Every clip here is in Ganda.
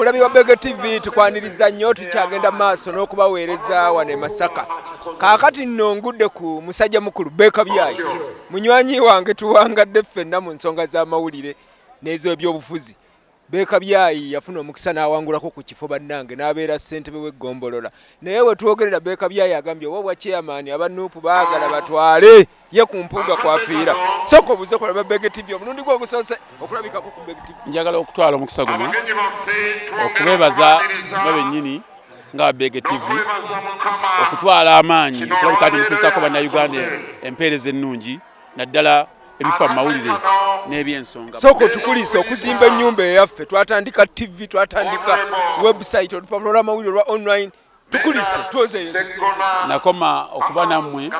Omulabi wa Bege TV, tukwaniriza nnyo. Tukyagenda maaso n'okubaweereza wano e Masaka. Kaakati nno ngudde ku musajja mukulu Baker Byayi, munywanyi wange, tuwangadde ffenna mu nsonga z'amawulire n'ez'ebyobufuzi. Baker Byayi yafuna omukisa n'awangulako ku kifo, bannange, n'abeera ssentebe w'eggombolola. Naye we twogerera, Baker Byayi agambye oba obwa chairman aba NUP baagala batwale ye ku Mpuuga kwafiira. Sooka obuze kulaba Bege TV, omulundi gwe ogusoose okulabikako ku Bege TV. Njagala okutwala omukisa guno okubeebaza mwe bennyini nga Bege TV okutwala amaanyi okulabika nti mutuusaako Bannayuganda empeereza ennungi, naddala ebifa mu mawulire n'ebyensonga. Sooka otukulisa okuzimba ennyumba eyaffe. Twatandika TV, twatandika website, olupapula lw'amawulire olwa online. Tukulise twozeeyo. Nakoma okuba nammwe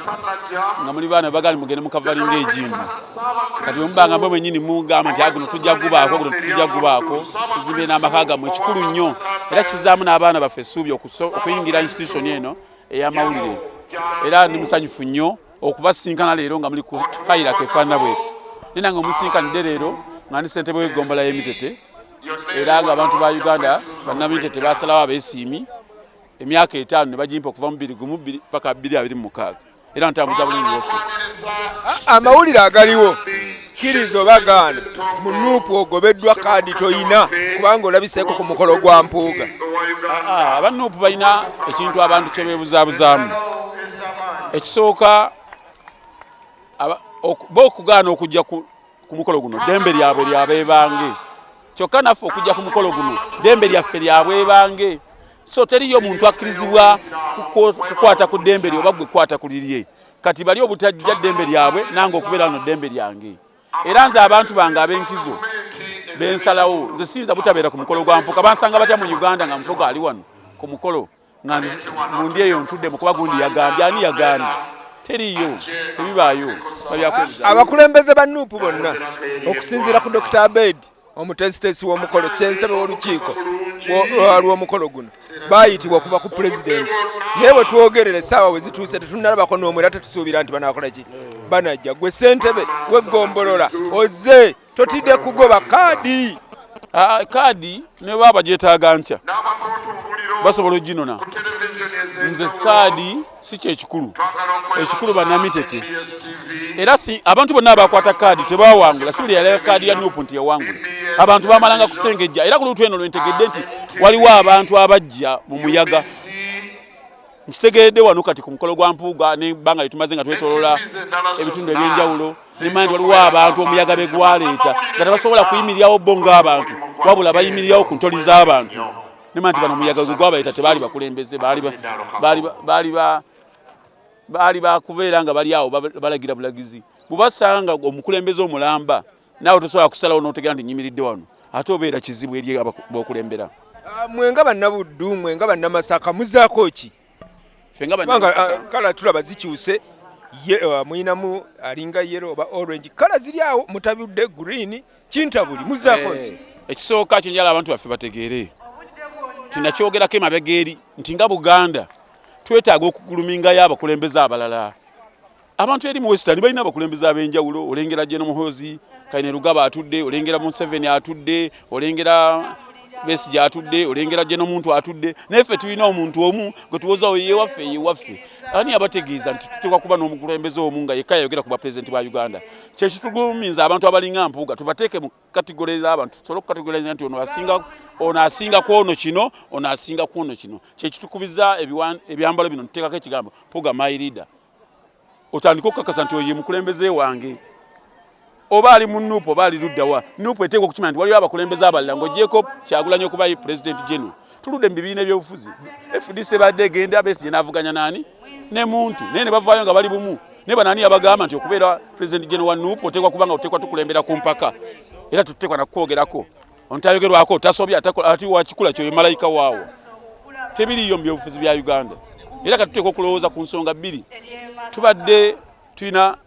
nga muli baana bagali mugende mukavalinga egimbu. Kati bwe mubanga mwe mwennyini mugamba nti aguno tujja gubaako, guno tujja gubaako, tuzimbe n'amaka gammwe, kikulu nnyo era kizaamu n'abaana baffe essuubi okuyingira institution eno ey'amawulire. Era ndi musanyufu nnyo okubasinkana leero nga muli ku kayirako efaanana bweti, naye nange omusinkanidde leero nga ndi ssentebe w'eggombolola y'Emitete, era nga abantu ba Uganda, Bannamitete, basalawo abeesiimi emyaka 5 ne bagimpa okuva mu 2 1 paka 2026, era ntambuza bulungi ofiisi. Amawulire agaliwo, kkiriza oba gaana, mu NUP ogobeddwa, kaadi toyina kubanga olabiseeko ku mukolo gwa Mpuuga. Aba NUP balina ekintu abantu kye beebuzaabuzaamu. Ekisooka, bo okugaana okujja ku mukolo guno ddembe lyabwe lyabeebange, kyokka naffe okujja ku mukolo guno ddembe lyaffe lyabwebange. So teriyo muntu akkirizibwa kukwata ku ddembe lye oba gwe kukwata ku lirye. Kati bali obutajja ddembe lyabwe, nange okubeera wano ddembe lyange. Era nze abantu bange ab'enkizo bensalawo, nze siyinza butabeera ku mukolo gwa Mpuuga. Bansanga batya mu Uganda nga Mpuuga ali wano ku mukolo, nga nze mundi eyo ntudde mukuba gundi yagambye ani yagambye? Teriiyo, tebibaayo, babyakwebuzaayo. Abakulembeze ba NUP bonna, okusinziira ku Dr Abed, omutesitesi w'omukolo, ssentebe w'olukiiko lw'omukolo guno, bayitibwa okuva ku pulezidenti. Naye bwe twogerera, essaawa we zituuse tetunnalabako n'omu, era tetusuubira nti banakola ki, banajja. Gwe ssentebe w'eggombolola ozze, totidde kugoba kaadi? Ah, kaadi ne baba bagyetaaga nkya basobola oginona. Nze kaadi si kyekikulu, ekikulu Bannamitete. Era si abantu bonna abakwata kaadi tebawangula. Si buli yalaba kaadi ya NUP nti yawangula. Abantu bamalanga kusengejja. Era ku lutu eno lwentegedde nti waliwo abantu abajja mu muyaga, nkitegeredde wano kati ku mukolo gwa Mpuuga nebbanga lyetumaze nga twetolola ebitundu ebyenjawulo, nemanya nti waliwo abantu omuyaga be gwaleeta nga tebasobola kuyimirirawo bo ng'abantu, wabula bayimirirawo ku ntoli z'abantu. Nemanya nti bano omuyaga gwe gwabaleeta, tebaali bakulembeze, baali bakubeera nga bali awo balagira bulagizi. Bwebasanga omukulembeze omulamba, naawe tosobola kusalawo n'otegera nti nyimiridde wano, ate obeera kizibu eri bokulembera. Ah, mwe nga Bannabuddu, mwe nga Bannamasaka, muzaako ki? Ffe nga Kubanga Bannamasaka, colour tulaba zikyuse. Muyinamu alinga yellow oba orange, colour ziri awo mutabudde green, kintabuli. Muzaako ki? Ekisooka kyenjala abantu baffe bategeere tinakyogerako emabega eri nti nga Buganda twetaaga okugulumingayo abakulembeze abalala. Abantu eri mu Western balina abakulembeze ab'enjawulo. Olengera General Muhoozi Kainerugaba atudde, olengera Museveni atudde, olengera Besigye atudde, olengera General Muntu atudde, naye ffe tulina omuntu omu gwe tuwozawo yewaffe yewaffe. Ani abategeeza nti tuteekwa kuba n'omukulembeze omu nga yekka yayogera ku bapulezidenti ba Uganda? Kyekitugulumiza abantu abalinga Mpuuga, tubateeke mu category z'abantu, tusobole okukategoriza nti ono asinga, ono asinga ku ono kino, ono asinga ku ono kino. Kyekitukubiza ebyambalo bino, tuteekako ekigambo "Mpuuga my leader", otandike okukakasa nti oyo ye mukulembeze wange, oba ali mu NUP oba ali luddawa. NUP eteekwa okukimanya nti waliwo abakulembeze abalala ng'ogyeko Kyagulanyi okuba ye president general. Tuludde mu bibiina ebyobufuzi, FDC ebadde egenda, Besigye n'avuganya naani ne Muntu, naye ne bavaayo nga bali bumu. Naye banaani yabagamba nti okubeera president general wa NUP oteekwa kuba nga oteekwa tukulembera ku mpaka, era tuteekwa nakukwogerako, ontayogerwako tasobya ati wakikula kyoyo malayika waawo. Tebiriyo mu byobufuzi bya Uganda. Era kati tuteekwa okulowooza ku nsonga bbiri. Tubadde tulina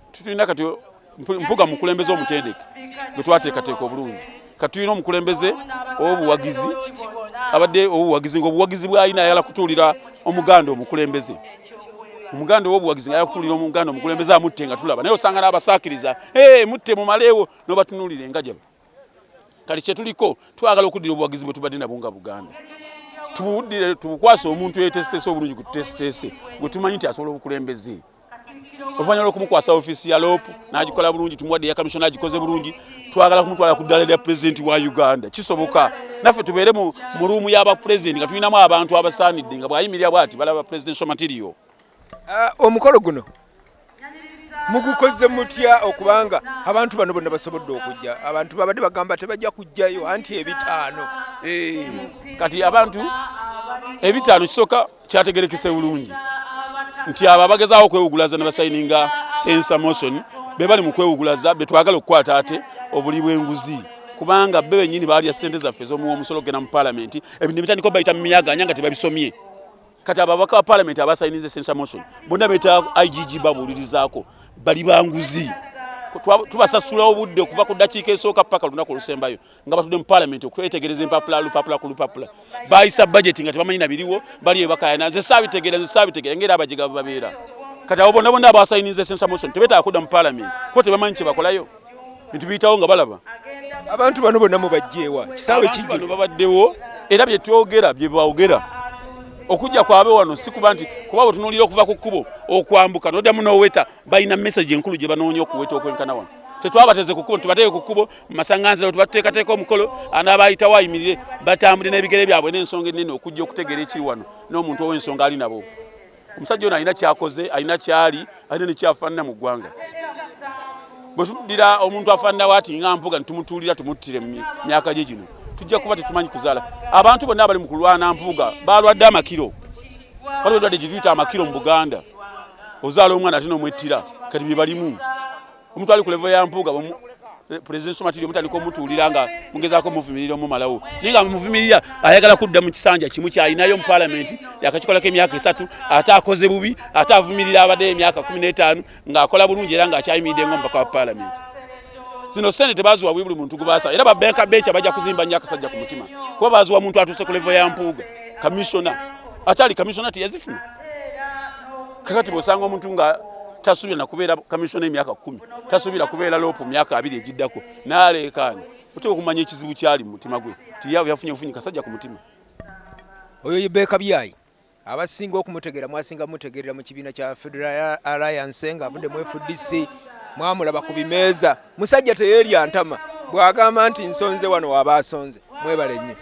kati Mpuga, mukulembeze omutendeke gwe twateekateeka obulungi. Kati tulina omukulembeze ow'obuwagizi, abadde ow'obuwagizi, ngaobuwagizi bwalina ayagala kutuulira Omuganda omukulembeze, Omuganda ow'obuwagizi nga ayagala kutuulira Omuganda omukulembeze amutte nga tulaba. Naye osanga n'abasaakiriza, mutte mumaleewo, n'obatunuulira engajaba. Kati kyetuliko twagala okuddira obuwagizi bwe tubadde nabwo nga Buganda, tubuddire tubukwase omuntu eyeteeseteese obulungi ku tuteeseteese gwe tumanyi nti asobola obukulembeze. Oluvannyuma lw'okumukwasa ofiisi ya LOP n'agikola bulungi, tumuwadde eya kamishona agikoze bulungi, twagala kumutwala ku ddaala lya pulezidenti wa Uganda. Kisoboka naffe tubeere mu ruumu y'abapulezidenti nga tulinamu abantu abasaanidde, nga bw'ayimirira bw'ati balaba presidential material. Omukolo guno mugukoze mutya okubanga abantu bano bonna basobodde okujja? Abantu babadde bagamba tebajja kujjayo anti 5. Kati abantu 5 kisooka kyategerekese bulungi nti abo abagezaawo okwewugulaza ne basayininga censure motion be bali mu kwewugulaza, be twagala okukwata ate obuli bw'enguzi, kubanga be bennyini baalya ssente zaffe ez'omuwa omusolo okugenda mu paalamenti, ebintu bitandika obayita mu myaganya nga tebabisomye. Kati abo ababaka ba paalamenti abasayininze censure motion bonna beetaaga IGG babuulirizaako, bali banguzi. Tubasasula obudde okuva ku ddakiika esooka paka lunaku olusembayo nga batudde mu paalamenti okwetegereza empapula lupapula ku lupapula. Bayisa bajeti nga tebamanyi na biriwo, bali ebakayana nze saabitegeera, nze saabitegeera, ng'era abajega babeera. Kati abo bonna bonna abasayininze censure motion tebeetaaga kudda mu paalamenti kuba tebamanyi kye bakolayo, bintu biyitawo nga balaba. Abantu bano bonna mubajjeewa kisaawe kijjo? Bano babaddewo era bye twogera bye boogera. Okujja kwabwe wano si kuba nti kuba bwe tunuulira okuva ku kkubo okwambuka n'oddamu n'oweta, balina message enkulu gye banoonya okuweta okwenkana wano. Tetwabateze ku kkubo, tubateeke ku kkubo mu masaŋŋanzira tubateekateeka omukolo, anaabayitawo ayimirire, batambule n'ebigere byabwe n'ensonga ennene okujja okutegeera ekiri wano n'omuntu ow'ensonga ali nabo. Omusajja ono alina ky'akoze, alina ky'ali, alina ne ky'afaanana mu ggwanga. Bwe tuddira omuntu afaanana bw'ati nga Mpuuga ne tumutuulira tumuttire mu myaka gye gino, tujja kuba tetumanyi kuzaala. Abantu bonna abali mu kulwana Mpuuga balwadde amakiro. Waliwo endwadde gye tuyita amakiro mu Buganda. Ozaala omwana ate n'omwettira, kati bye balimu. Omuntu ali ku level ya Mpuuga, President Somatiri mutandika omutuulira nga mugezaako muvumirira omumalawo, naye nga muvumirira ayagala kudda mu kisanja kimu kyalinayo mu paalamenti, yakakikolako emyaka 3, ate akoze bubi, ate avumirira abaddeyo emyaka 15 ng'akola bulungi era ng'akyayimiridde ng'omubaka wa paalamenti. Zino ssente tebaziwa buli muntu gwe baasaba, era babenka bencha bajja kuzimba nnyo akasajja ku mutima, kuba baziwa muntu atuuse ku level ya Mpuuga, kamishona atali kamishona teyazifuna. Kakati bw'osanga omuntu nga tasuubira na kubeera kamishona emyaka 10, tasuubira kubeera loopu myaka 20 egiddako, n'aleekaana, oteekwa okumanya ekizibu kyali mu mutima gwe, nti yafunye bufunyi kasajja ku mutima. Oyo ye Baker Byayi, abasinga okumutegeera mwasinga mutegeerera mu kibiina kya Federal Alliance ng'avudde mu FDC, mwamulaba ku bimeeza. Musajja teyeerya ntama, bw'agamba nti nsonze wano waba asonze. Mwebale nnyo.